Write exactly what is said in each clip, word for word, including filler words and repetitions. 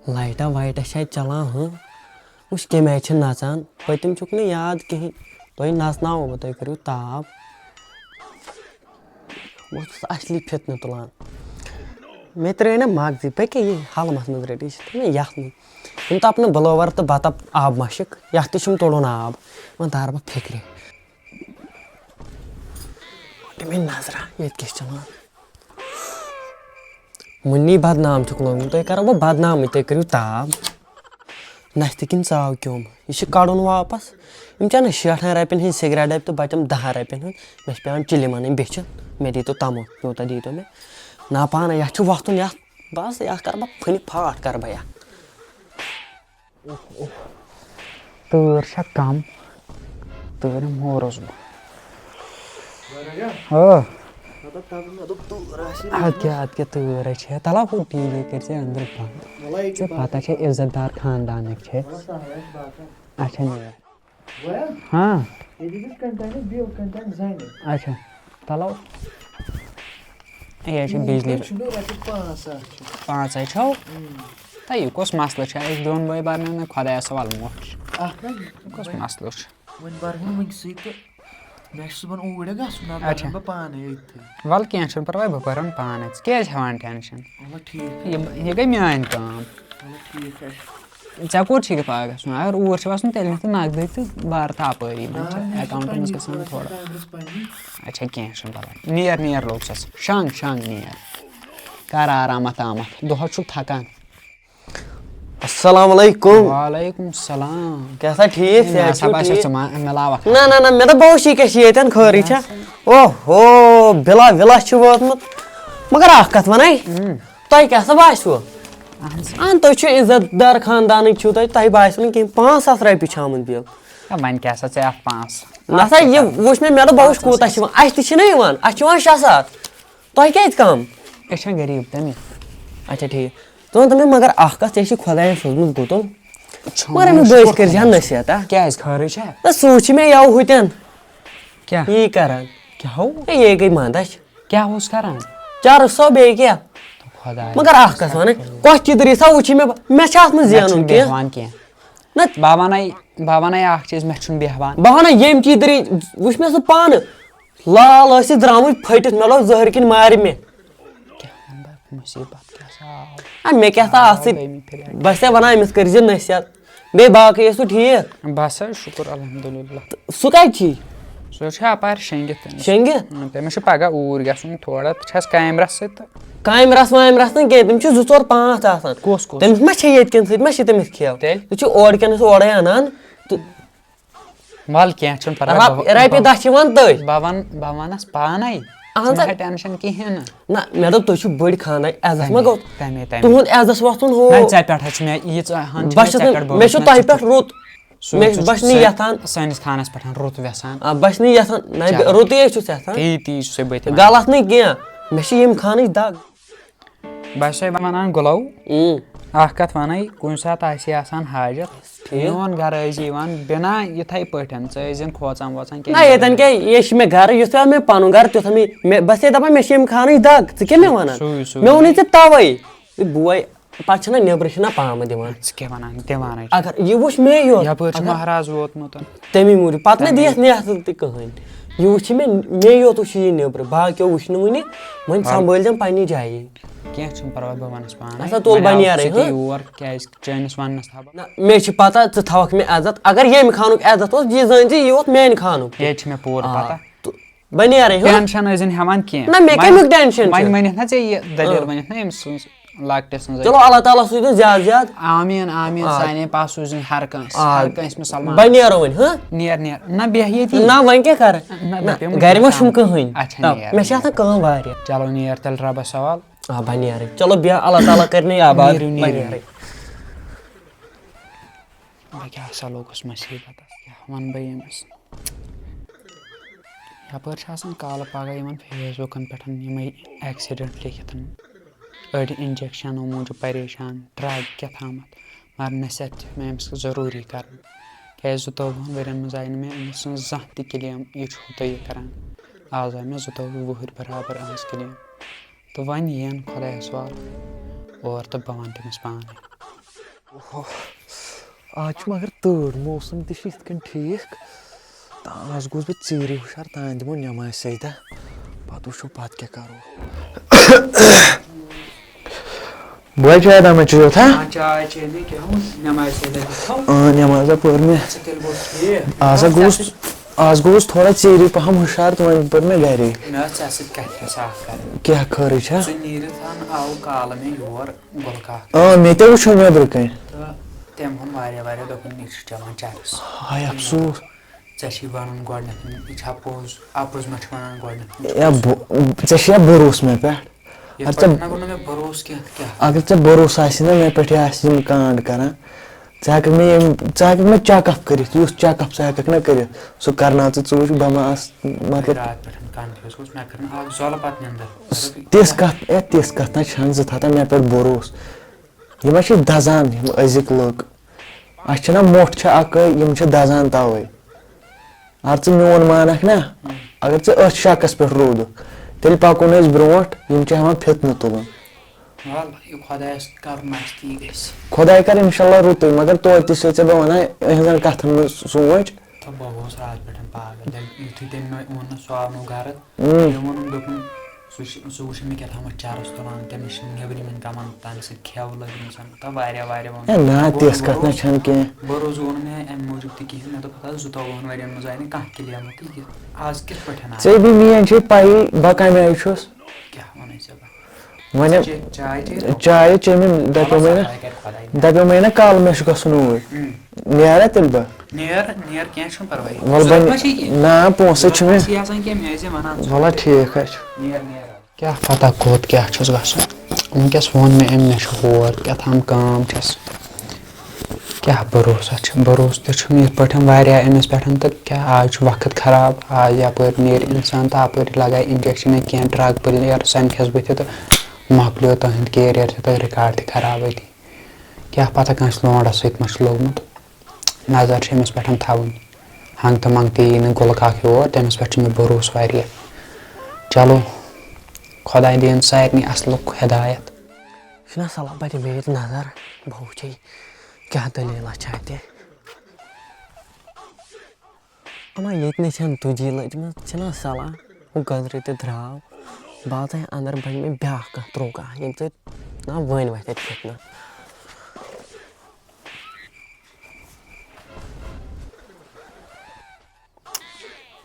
لایٹا وایٹا چھا چلان؟ ہاں، وٕچھ کَمہِ آیہِ چھِ نَژان۔ پٔتِم چھُکھ نہٕ یاد کِہیٖنۍ۔ تۄہہِ نَژناوو بہٕ، تُہۍ کٔرِو تاپھ۔ بہٕ اوسُس اَصلی فِتنہٕ تُلان۔ مےٚ ترٛٲے نہ مَغزٕے، بہٕ کیٛاہ یہِ حَلمَس منٛز رٔٹِتھ؟ یہِ چھِ تھاوٕنۍ یَتھ منٛز۔ یِم تَپہٕ نہٕ blower تہٕ بہٕ تَپہٕ آبہٕ مَشٕک، یَتھ تہِ چھُم تُلُن آب۔ وۄنۍ تارٕ بہٕ فِکرِ۔ دِمے نظرا، ییٚتہِ کیٛاہ چھِ چلان۔ مُنی بدنام چھُکھ لوگمُت، تۄہہِ کَرو بہٕ بدنامٕے، تُہۍ کٔرِو تاب۔ نستہِ کِنۍ ژاو کیوٚم، یہِ چھُ کَڑُن واپس۔ یِم چھَنہٕ شیٹھن رۄپیَن ہِنٛدۍ سِگریٹ ڈَبہِ تہٕ بَچَم دَہَن رۄپیَن ہُنٛد۔ مےٚ چھِ پٮ۪وان چِلِم اَنٕنۍ بیٚچھِ، مےٚ دیٖتو تَمو، یوٗتاہ دیٖتو مےٚ۔ نہ پانَے، یَتھ چھُ وۄتھُن یَتھ، بَس یَتھ کَرٕ بہٕ پھٕنہِ پھاٹھ کَرٕ بہٕ یَتھ۔ تۭر چھےٚ کم، تۭرِ مورُس بہٕ۔ آ۔ اَدٕ کیٛاہ، اَدٕ کیٛاہ تۭر ہے چھےٚ؟ تَلہ ہُہ ٹی وی کٔرۍ زِ أنٛدرٕ بنٛد۔ ژےٚ پتہ چھےٚ عزت دار خاندانٕکۍ چھِ أسۍ۔ اچھا نیر۔ ہاں۔ اچھا۔ تَلو۔ یہِ حظ چھِ بِجلی۔ پانٛژھ ہَے چھَو؟ تہٕ یہِ کۄس مسلہٕ چھُ؟ أسۍ دۄن بٲے بَرنو نہٕ خۄدایَس سوال موٚٹھ۔ یہِ کۄس مسلہٕ چھُ؟ وۄنۍ بَرٕ وۄنۍ وٕنۍسٕے تہٕ مےٚ چھُ صُبحن اوٗرۍ گژھُن، نَتہٕ اچھا۔ بَرٕ بہٕ پانَے أتھٕے۔ وَلہٕ کینٛہہ چھُنہٕ پَرواے، بہٕ بَرَن پانَے۔ ژٕ کیٛازِ ہٮ۪وان ٹٮ۪نشَن؟ وَلہٕ ٹھیٖک۔ یہِ، یہِ گٔے میٛٲنۍ کٲم۔ وَلہٕ ٹھیٖک حظ چھُ۔ ژےٚ کوٚت چھُے پَگاہ گژھُن؟ اگر اوٗرۍ چھُ وَسُن، تیٚلہِ نِکھ ژٕ نقدٕے تہٕ بَر تہٕ اَپٲری۔ وۄنۍ چھِ نہ، مےٚ چھُ account منٛز پننہِ گژھان تھوڑا۔ کامرس پننہِ۔ اچھا، کینٛہہ چھُنہٕ پَرواے۔ نیر، نیر لوٚگ سَس۔ شنٛگ، شنٛگ نیر۔ کَر آرام اَتھ آمَتھ۔ دۄہَس چھُکھ تھَکان۔ السلام علیکم۔ وعلیکم السلام۔ کیٛاہ سا ٹھیٖک؟ ہے، صحت مےٚ ہسا چھُو باسیٚو ٹھیٖک؟ ژٕ ما-، مِلاوَکھ۔ نہ، نہ، نہ، مےٚ دوٚپ بہٕ وٕچھِ یہِ کیٛاہ چھِ ییٚتٮ۪ن خٲرٕے چھا۔ اوہو، بِلا وِلا چھُ ووتمُت۔ مگر اَکھ کَتھ وَنَے، اۭں۔ تۄہہِ کیٛاہ سا باسیٚو؟ اہن سا۔ اہن، تُہۍ چھِو عزت دار خاندانٕکۍ چھِو تُہۍ، تۄہہِ باسیٚو نہٕ کِہیٖنۍ، پانٛژھ ساس رۄپیہِ چھِ آمٕتۍ بِل۔ ہے، وۄنۍ کیٛاہ سا ژےٚ اَتھ پانٛژھ ساس؟ نہ سا، یہِ وٕچھ مےٚ، مےٚ دوٚپ بہٕ وٕچھ کوٗتاہ چھِ یِوان، اَسہِ تہِ چھِنہ یِوان، اَسہِ چھِ یِوان شےٚ ساس، تۄہہِ کیٛازِ کَم؟ أسۍ چھِنہ غریٖب تَمہِ۔ اچھا ٹھیٖک، ژٕ وَن تہٕ مےٚ مگر اَکھ کَتھ، ژےٚ چھِ خۄدایَن سوٗزمُت گُتُل، مگر أمِس بٲیِس کٔرۍ زِ ہا نصیحت، آ؟ کیٛازِ خٲرٕے چھا؟ نہ، سُہ وٕچھ مےٚ یَوٕ ہُتٮ۪ن۔ کیٛاہ؟ یی کَران۔ کیٛاہ ہو؟ ہے، یہِ گٔے منٛدَچھ۔ کیٛاہ اوس کران؟ چرس صٲب، بیٚیہِ کیٛاہ؟ خۄدایا، مگر اکھ کتھ ونے، کۄس چیٖز دٔری سا وٕچھی مےٚ، مےٚ چھا اتھ منٛز مےٚ زینُن چھُنہٕ کینٛہہ؟ بیہوان کینٛہہ۔ نہ۔ بہٕ ونے، بہٕ ونے اکھ چیٖز، مےٚ چھُنہٕ بیہوان۔ بہٕ ونے ییٚمہِ چیٖز دٔری، وٕچھ مےٚ سُہ پانہٕ، لال ٲسِتھ درامٕتۍ پھٔٹِتھ، مےٚ لوٚگ زہرِ کِنۍ مارِ مےٚ۔ کیٛاہ ونہٕ بہٕ، مُصیٖبت کیٛاہ سا آو؟ آ، مےٚ کیٛاہ سا آو اَتھ سۭتۍ؟ دوٚیمہِ پھِرِ۔ بہٕ چھسے ونان أمِس کٔرۍ زِ نصیحت۔ بیٚیہِ باقٕے ٲسوٕ ٹھیٖک؟ بس حظ، شُکُر الحمدللہ۔ تہٕ سُہ کتہِ چھی؟ سُہ چھُ اپارِ شۄنٛگِتھ تٔمِس۔ شۄنٛگِتھ؟ اۭں، تٔمِس چھُ پگاہ اوٗرۍ گژھُن تھوڑا، تہٕ چھس کامہِ رژھ سۭتۍ تہٕ۔ کامہِ رژھ وامہِ رژھ نہٕ کینٛہہ، تٔمِس چھِ زٕ ژور پانٛژھ آسان۔ کُس کُس؟ تٔمِس ما چھے ییٚتہِ کٮ۪ن سۭتۍ، ما چھِ تٔمِس کھیل؟ تیٚلہِ؟ سُہ چھُ اورٕ کٮ۪ن أسۍ اورَے اَنان۔ تہٕ وَلہٕ کینٛہہ چھُنہٕ پَرواے، رۄپ-، بہٕ، رۄپیہِ بہٕ، دَہ چھِ یِوان تٔتھۍ۔ بہٕ وَن-، بہٕ وَنَس پانَے۔ اہن سا۔ ژٕ مہ ہےٚ ٹٮ۪نشَن کِہیٖنۍ نہٕ۔ نہ، مےٚ دوٚپ تُہۍ چھِو بٔڑۍ خانٛدار، عزت ما تَمے، گوٚو؟ تَمے، تَمے۔ تُہُنٛد عزت وۄتھُن ہو۔ نہ، ژےٚ پٮ۪ٹھ حظ چھِ مےٚ ییٖژ ہَن چھِ بہٕ مےٚ چھُس ژےٚ نہٕ، پٮ۪ٹھ مےٚ چھُ بروسہٕ، تۄہہِ پٮ۪ٹھ رُت۔ سُہ مےٚ چھُ بہٕ چھُس نہٕ سٲنۍ-، یَژھان۔ سٲنِس خانَس پٮ۪ٹھ رُت یَژھان۔ آ، بہٕ چھُس نہٕ یَژھان، نہ، چلو۔ رُتُے حظ چھُس یَژھان۔ تی، تی چھُسے بہٕ تہِ وَنان۔ غلط نہٕ کینٛہہ، مےٚ چھِ ییٚمہِ خانٕچ دَگ۔ بہٕ چھسے وَنان گُلو، اۭں۔ اَکھ کَتھ وَنَے، کُنہِ ساتہٕ آسہِ ہے آسان حاجت، ٹھیٖک۔ میون گَرٕ ٲسۍ زِ یِوان بِنا یِتھَے پٲٹھۍ، ژٕ ٲسۍ زٮ۪ن کھوژان ووژان کینٛہہ۔ نہ، ییٚتٮ۪ن کیٛاہ، یہِ چھِ مےٚ گَرٕ، یُتھ آو مےٚ پَنُن گَرٕ، تیُتھ آو مےٚ، مےٚ، بَس ہے دَپان، مےٚ چھِ ییٚمہِ خانٕچ دَگ، ژٕ کیٛاہ مےٚ وَنان؟ سُے، سُے۔ مےٚ ووٚنُے ژےٚ تَوَے، ہے بوے، پَتہٕ چھِنہ نیٚبرٕ چھِنہ پامہٕ دِوان۔ ژٕ کیٛاہ وَنان، دِوانَے چھِ۔ اگر یہِ وٕچھ مے یوت، یَپٲرۍ چھُ اگر مہراز ووتمُت۔ تَمی موٗجوٗب۔ پَتہٕ نہ تَمی۔ دِیَتھ نٮ۪تھ تہِ کٕہٕنۍ۔ یہِ وٕچھِ مےٚ، مے یوت وٕچھِ یہِ نیٚبرٕ، باقیو وٕچھ نہٕ وٕنہِ، وۄنۍ وَل۔ سنبھٲلۍ زٮ۪ن پنٛنہِ جایہِ۔ کینٛہہ چھُنہٕ پَرواے، بہٕ وَنَس پانَے۔ اَسا تُل وۄنۍ بَنہِ آو یارَے، سُہ تہِ ہہ؟ یور، کیٛازِ چٲنِس وَننَس تھاوٕ بہٕ۔ نہ، مے چھِ پَتہ، ژٕ تھاوَکھ مےٚ عزت۔ اگر ییٚمہِ خانُک عزت اوس، یہِ زٲنۍ زِ یہِ ووت میٛانہِ خانُک۔ ییٚتہِ چھِ مےٚ پوٗرٕ آ، پَتہ۔ تہٕ بہٕ نیرَے، ہہ؟ ٹٮ۪نشَن ٲسۍ زٮ۪ن ہٮ۪وان کینٛہہ۔ نہ، مےٚ وۄنۍ، کَمیُک ٹٮ۪نشَن وۄنۍ چھُ؟ ؤنِتھ نہ ژےٚ یہِ دٔلیٖل، اۭں۔ ؤنِتھ نہ أمۍ سٕنٛز۔ لۄکٹِس منٛز۔ چلو، اللہ تعالیٰ سوٗزِن زیادٕ زیادٕ۔ آمیٖن، آمیٖن۔ آ۔ سانہِ پاسہٕ سوٗزِن ہر کٲنٛسہِ، آ۔ ہر کٲنٛسہِ مُسلمانَس۔ بہٕ نیرو وۄنۍ، ہہ؟ نیر، نیر۔ نہ، بیٚہہ ییٚتی۔ نہ، وۄنۍ کیٛاہ کَرٕ؟ نہ، نہ، دَپیومُے گَرِ ما چھُم چھُم کانٛہہ۔ کٕہٕنۍ۔ اچھا، آ، نیر، مےٚ چھِ نیر۔ آسان کٲم واریاہ۔ چلو، نیر تیٚلہِ رۄبَس حوال۔ آ، بہٕ نیرٕ۔ چلو، بیٚہہ، اللہ تعالیٰ کَرِ نہٕ یہِ آباد۔ نیٖرِو، بہٕ نیٖرِو۔ نیرٕ۔ بہٕ کیٛاہ سا لوٚگُس مُصیٖبتَس، کیٛاہ وَنہٕ بہٕ ییٚمِس؟ یَپٲرۍ چھِ آسان کالہٕ پَگاہ یِمَن Facebookَن پٮ۪ٹھ یِمَے accident لیکھِتھ، أڑۍ injectionو موٗجوٗب پریشان، drug کیٛاہ تامَتھ، مگر نصیحت چھِ مےٚ أمِس ضروٗری کَرٕنۍ، کیٛازِ زٕتووُہَن ؤرِیَن منٛز آیہِ نہٕ مےٚ أمۍ سٕنٛز زانٛہہ تہِ claim، یہِ چھُ ہُتٲے یہِ کَران۔ آز آے مےٚ زٕتووُہ وُہٕرۍ برابر أہٕنٛز claim۔ تہٕ وۄنۍ یِیَن خۄدایَس حوالہٕ اور تہٕ بہٕ وَنہٕ تٔمِس پانَے۔ اوہ، آز چھُ مگر تۭر، موسم تہِ چھُ یِتھ کٔنۍ ٹھیٖک۔ تہٕ آز گوٚوُس بہٕ ژیٖرٕے ہُشار، تانۍ دِمو نٮ۪مازِ سجدہ، پَتہٕ وٕچھو پَتہٕ کیٛاہ کَرو۔ بوے چاے دامہ چیٚیو تھا؟ ہاں، چاے چیٚیہِ نہٕ کینٛہہ، نٮ۪مازِ سجدہ دِتھ تھاو۔ اۭں، نٮ۪مازا پٔر مےٚ۔ ژٕ تیٚلہِ گوٚژھ ٹھیٖک۔ آز ہا مےٚ ٲس گوٚوُس، ژےٚ سۭتۍ آز گوٚوُس تھوڑا ژیٖرٕے پَہَم ہُشار، تہٕ وۄنۍ پٔر مےٚ گَرے۔ مےٚ ٲس ژےٚ سۭتۍ کَتھِ رژھا اَکھ کَرٕنۍ۔ کیٛاہ خٲرٕے چھا؟ ژٕ نیٖرِتھ ہَن آوُکھ کالہٕ مےٚ یور گُلہٕ کاک۔ اۭں، مےٚ تہِ وٕچھو نیٚبرٕ کَنۍ۔ تہٕ تٔمۍ ووٚن واریاہ واریاہ، دوٚپُن، یہِ چھُ چٮ۪وان چرس۔ ہاے افسوس۔ ژےٚ چھی وَنُن گۄڈٕنٮ۪تھ، یہِ چھا پوٚز؟ اَپُز ما چھُ وَنان گۄڈٕنٮ۪تھ؟ یا بہٕ، ژےٚ چھُیا بروسہٕ مےٚ پٮ۪ٹھ؟ یِتھ اگر ژےٚ، پٲٹھۍ نہ گوٚو نہٕ مےٚ بروسہٕ کینٛہہ، کیٛاہ؟ اگر ژےٚ بروسہٕ آسی نہ مےٚ پٮ۪ٹھ، یہِ آسہِ یِم کانٛڈ کران، ژٕ ہٮ۪ککھ مےٚ ییٚمہِ، ژٕ ہٮ۪ککھ مےٚ check up کٔرِتھ، یُس check up ژٕ ہٮ۪ککھ نہ کٔرِتھ، سُہ کرناو ژٕ، ژٕ وٕچھ بہٕ ما آسہٕ، مطلب۔ راتھ پٮ۪ٹھ confuse گوٚوُس، مےٚ کٔر نہٕ اکھ زۄلہٕ پتہٕ نِندٕر۔ تِژھ کتھ، اے، تِژھ کتھ نہ چھنہٕ، ژٕ تھاو تہٕ مےٚ پٮ۪ٹھ بروسہٕ۔ یِم ہا چھِ دزان، یِم أزِکۍ لُکھ۔ اَسہِ چھِنہ مۄٹھ چھِ اَکٲے، یِم چھِ دَزان تَوَے۔ اگر ژٕ میون مانکھ نہ، اگر ژٕ أتھۍ شَکَس پٮ۪ٹھ روٗدُکھ، تیٚلہِ پَکو نہٕ أسۍ برونٛٹھ، یِم چھِ ہٮ۪وان فِتنہٕ تُلُن۔ وَلہٕ، یہِ خۄدایَس کَرُن آسہِ تی گژھِ۔ خۄداے کَرِ اِنشاء اللہ رُتُے، مگر توتہِ تہِ چھُسَے ژےٚ بہٕ وَنان، یِہٕنٛزَن کَتھَن منٛز سونٛچ۔ تہٕ بہٕ گوٚوُس راتھ پٮ۪ٹھ پاگل، ییٚلہِ یُتھُے تٔمۍ مےٚ ووٚن نہ، سُہ آو نہٕ گَرٕ۔ اۭں۔ تٔمۍ ووٚنُن، دوٚپُن، سُہ چھُ، سُہ وٕچھِ مےٚ کیٛاہ تھامَتھ چرس تُلان، تٔمِس چھِ نیٚبرِمٮ۪ن کَمَن تَمہِ سۭتۍ کھٮ۪و لٔجمٕژ۔ تہٕ واریاہ، واریاہ ووٚن۔ ہے نہ، گوٚو تِژھ نہٕ کَتھ نہ بروسہٕ۔ چھَنہٕ کینٛہہ۔ بروسہٕ گوٚو نہٕ مےٚ اَمہِ موٗجوٗب تہِ کِہیٖنۍ۔ مےٚ دوٚپ، ہَتہٕ حظ، زٕتووُہَن ؤرِیَن منٛز آیہِ نہٕ کانٛہہ claim تہٕ یہِ آز کِتھ پٲٹھۍ آیہِ؟ ژےٚ بیٚیہِ میٛٲنۍ چھے پَیی، بہٕ کَمہِ آیہِ چھُس۔ کیٛاہ وَنَے ژےٚ بہٕ؟ وَنہِ چے-، چاے چے نہ؟ چاے چے مےٚ، دَپیو وَلہٕ مےٚ سا، نہ، خۄداے کَرِ خۄداے۔ دَپیو مےٚ نہ کالہٕ مےٚ چھُ گژھُن اوٗرۍ۔ اۭں۔ نیرا تیٚلہِ بہٕ؟ نیر، نیر، کینٛہہ چھُنہٕ پَرواے۔ وَلہٕ ضوٚرَتھ بَنہِ، ما چھے کینٛہہ؟ نہ، پونٛسَے ضوٚرَتھ چھُنہٕ ما مےٚ۔ چھے آسان کینٛہہ، مےٚ ٲسۍ زِ وَنان ژٕ۔ وَلہٕ ٹھیٖک حظ چھُ۔ نیر، نیر۔ کیٛاہ پتہ کوٚت کیٛاہ چھُس گژھُن۔ وٕنکیٚس ووٚن مےٚ أمۍ، مےٚ چھُ ہور کیٛاہ تام کٲم چھَس۔ کیٛاہ بروسہ چھُ؟ بروسہٕ تہِ چھُنہٕ یِتھ پٲٹھۍ واریاہ أمِس پٮ۪ٹھ، تہٕ کیٛاہ، آز چھُ وقت خراب، آز یَپٲرۍ نیرِ اِنسان تہٕ اَپٲرۍ لَگایہِ injection یا کینٛہہ drug player سَمکھٮ۪س بٕتھِ تہٕ مۄکلیو تُہُنٛد career تہِ تہٕ record تہِ خراب أتی۔ کیٛاہ پتہ کٲنٛسہِ لونڈس سۭتۍ ما چھُ لوٚگمُت۔ نظر چھِ أمِس پٮ۪ٹھ تھاوٕنۍ۔ ہنٛگتہٕ منٛگتہٕ یی نہٕ گُلہٕ کاک یور، تٔمِس پٮ۪ٹھ چھُ مےٚ بروسہٕ واریاہ۔ چلو، خۄداے دِیِن سارنٕے اصلُک ہدایت۔ چھُنہ صلاح، بہٕ دِمہٕ ییٚتہِ نظر، بہٕ وٕچھے کیٛاہ دٔلیٖلہ چھِ اَتہِ۔ اما ییٚتہِ نَے چھَنہٕ تُجی لٔجمٕژ، چھِنہ صلاح، ہُہ گٔنٛزرٕ تہِ درٛاو۔ بہٕ ژاے اَندَر، بَنہِ مےٚ بیٛاکھ کانٛہہ ترٛوکا، ییٚمہِ سۭتۍ نا وٲنۍ وَتھِ اَتہِ فِتنہٕ۔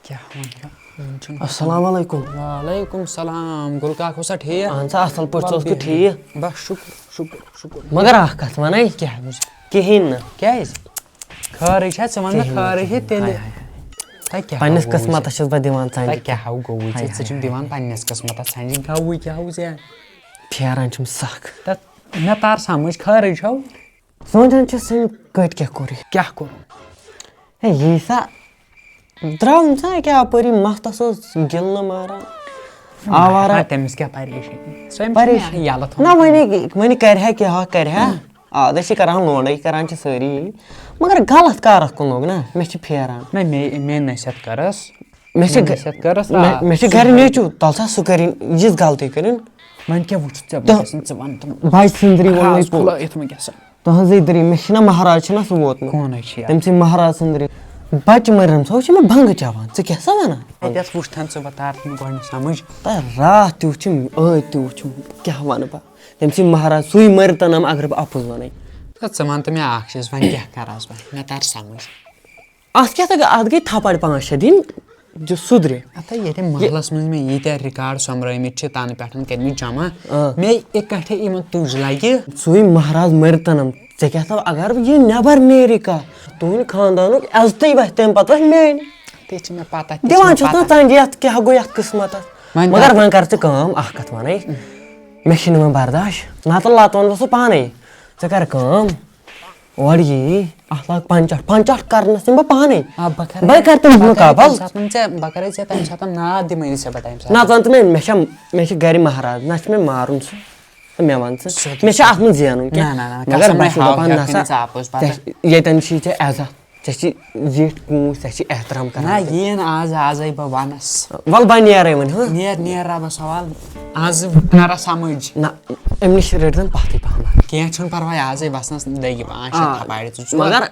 کیٛاہ وَنہٕ بہٕ؟ وٕنہِ چھُنہٕ السلام علیکم۔ وعلیکم السلام۔ گُل کاک، اوسا ٹھیٖک؟ اَہَن سا، اَصٕل پٲٹھۍ، ژٕ اوسکھٕ ٹھیٖک؟ بَس شُکُر، شُکُر، شُکُر۔ مگر اَکھ کَتھ وَنَے۔ کِہیٖنۍ نہٕ۔ کِہیٖنۍ نہٕ۔ کیٛازِ؟ خٲرٕے چھا؟ ژٕ وَن مےٚ، کِہیٖنۍ نہٕ، خٲرٕے ہے کِہیٖنۍ۔ تیٚلہِ۔ ہاے، ہاے، ہاے۔ تۄہہِ کیٛاہ پنٛنِس ہاو گوٚوُے قٕسمتَس ژےٚ؟ چھَس بہٕ دِوان ژَنٛجہِ۔ تۄہہِ کیٛاہ ہاو گوٚوُے ہاے، ژےٚ؟ ژٕ ہاے، چھُکھ ہاے۔ دِوان پنٛنِس قٕسمتَس ژَنٛجہِ، گوٚوُے کیٛاہ ہاو ژےٚ؟ پھیران چھُم سَکھ۔ تَتھ مےٚ تَر سَمٕجھ، خٲرٕے چھَو؟ سونٛچان چھُس، أمۍ کَتہِ کیٛاہ کوٚر یہِ؟ کیٛاہ کوٚر؟ ہے، یی سا، درٛاو نہٕ سا أکیٛاہ اَپٲری مَستَس اوس گِلہٕ ماران۔ نہ، آوارہ۔ نہ، تٔمِس کیٛاہ پریشٲنی؟ سُہ أمِس چھُنہٕ پریشٲنی۔ یَلہٕ تھوٚمُت۔ نہ، وۄنۍ ہے، وۄنۍ کَرِ ہا کیٛاہ، کَرِ ہا؟ آ، أسۍ چھِ کَران لونٛڈَے، کَران چھِ سٲری یی۔ مگر غلط کَرَکھ کُن لوٚگ نہ، مےٚ چھِ پھیران۔ نہ، مے، مے نصیحت کَرَس۔ مےٚ چھِ مے گَ-، نصیحت کَرَس، مےٚ، آ، مےٚ چھِ سُہ گَرِ وَنہِ۔ نیٚچوٗ، تَلہٕ سا سُہ کَرِ یہِ، یِژھ غلطی کٔرِن۔ وۄنۍ کیٛاہ وٕچھُتھ ژےٚ تہٕ وٕنکیٚس؟ ژٕ وَن تہٕ۔ بَجہِ سٕنٛدرِ ووٚن مےٚ حظ پوٚت۔ کھُلٲیِتھ وٕنکیٚس۔ تُہٕنٛزٕے دٔلیٖل، مےٚ چھِنہ مہراز چھِنہ سُہ ووتمُت۔ کونٕے چھِ یَتھ۔ تٔمۍ سٕے مہراز سٕنٛدرِ۔ بَچہٕ مٔرۍ رَم سا، ہُہ چھِ مےٚ بنٛگہٕ چٮ۪وان۔ ژٕ کیٛاہ سا وَنان؟ اَتہِ آس وٕچھتھَن ژٕ، بہٕ تارٕ نہٕ گۄڈٕ نہٕ سَمٕجھ۔ تۄہہِ راتھ تہِ وٕچھِم، ٲدۍ تہِ وٕچھِم، کیٛاہ وَنہٕ بہٕ؟ تٔمۍ سٕے مہراز، سُے مٔرۍ تَنَم اگر بہٕ اَپُز وَنَے۔ تہٕ ژٕ وَن تہٕ مےٚ اَکھ چیٖز، وۄنۍ کیٛاہ کَرٕ آز بہٕ؟ مےٚ تَر سَمٕجھ۔ اَتھ کیٛاہ تہٕ اَتھ گٔے تھپڑ پانٛژھ شےٚ دِنۍ، یہِ سُدرِ۔ ہتا ییٚتہِ محلس منٛز مےٚ ییٖتیٛاہ ریکارڈ سۄمبرٲومٕتۍ چھِ، تَنہٕ پٮ۪ٹھ کٔرمٕتۍ جمع۔ آ۔ مےٚ اِکٹھے یِمن تُج لگہِ۔ سُے مہراز مٔرۍ تَنَم۔ ژےٚ کیٛاہ تھاو، اگر یہِ نٮ۪بر نیرِ کانٛہہ، تُہٕنٛدِ خاندانُک عزتٕے وَتھِ تَمہِ پتہٕ وَتھِ میٛانہِ۔ تہِ چھِ مےٚ پتہ، تہِ چھِ دِوان مےٚ چھُس نا پتہ۔ ژَنٛجہِ یَتھ کیٛاہ گوٚو یَتھ قٕسمتس۔ وۄنۍ مگر دَپ وۄنۍ کر ژٕ کٲم، اکھ کتھ وَنے، مےٚ چھِنہٕ وۄنۍ برداش، نتہٕ لتہٕ وَنہٕ بہٕ سُہ پانے۔ ژٕ کر کٲم، اورٕ یی، اَتھ لاگ پنچاہ، پنچاہ کرنَس دِمہٕ بہٕ پانَے۔ آ، بہٕ کَرٕ بہٕ کَرٕ تٔمِس بہٕ کَرٕ مُقابل۔ تَمہِ ساتہٕ ژےٚ، بہٕ کَرٕ ژےٚ تَمہِ ساتہٕ ناد دِمٲنی ژےٚ بہٕ تَمہِ ساتہٕ۔ نہ، ژٕ وَن ژٕ مےٚ، مےٚ چھا، مےٚ چھِ گَرِ مہراز، نہ چھِ مےٚ مارُن سُہ۔ تہٕ مےٚ وَن ژٕ، سیوٚدُے مےٚ چھِ سیوٚدُے۔ اَتھ منٛز زینُن نہ، کیٛاہ؟ نہ، نہ، مگر قسم بہٕ ہے، چھُس ہاو دَپان، کیٛاہ نہ سا، کھٔنِتھ ژٕ اَپُز پَتہٕ۔ ژےٚ، ییٚتٮ۪ن چھُے ژےٚ عزت۔ ژےٚ چھِ زِٹھۍ کوٗنٛژھ، ژےٚ چھِ احترام کران۔ نہ، یِیِن آز، آزے بہٕ وَنَس۔ وَلہٕ بہٕ نیرَے وۄنۍ، ہاں؟ نیر، نیر رَبَس حوال، آز نَرا سَمٕجھ۔ نہ، أمۍ نِش رٔٹۍ زَن پَتھٕے پَہمَتھ۔ کینٛہہ چھُنہٕ پَرواے، آزے وَسنَس دٔگۍ پانٛژھ شےٚ آ، تھپاڑِ زٕ ژور۔ مگر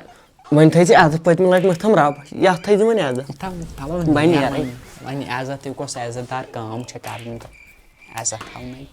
وۄنۍ تھٲے زِ عزت، پٔتمہِ لَٹہِ مٔتھۍ تھَم رَب، یَتھ تھٲے زِ وۄنۍ عزت۔ تھَو، تھَو، وۄنۍ نیرَے۔ وۄنۍ، وۄنۍ عزت تہِ کۄس عزت دار کٲم چھےٚ کَرٕنۍ تہٕ عزت تھاونَے۔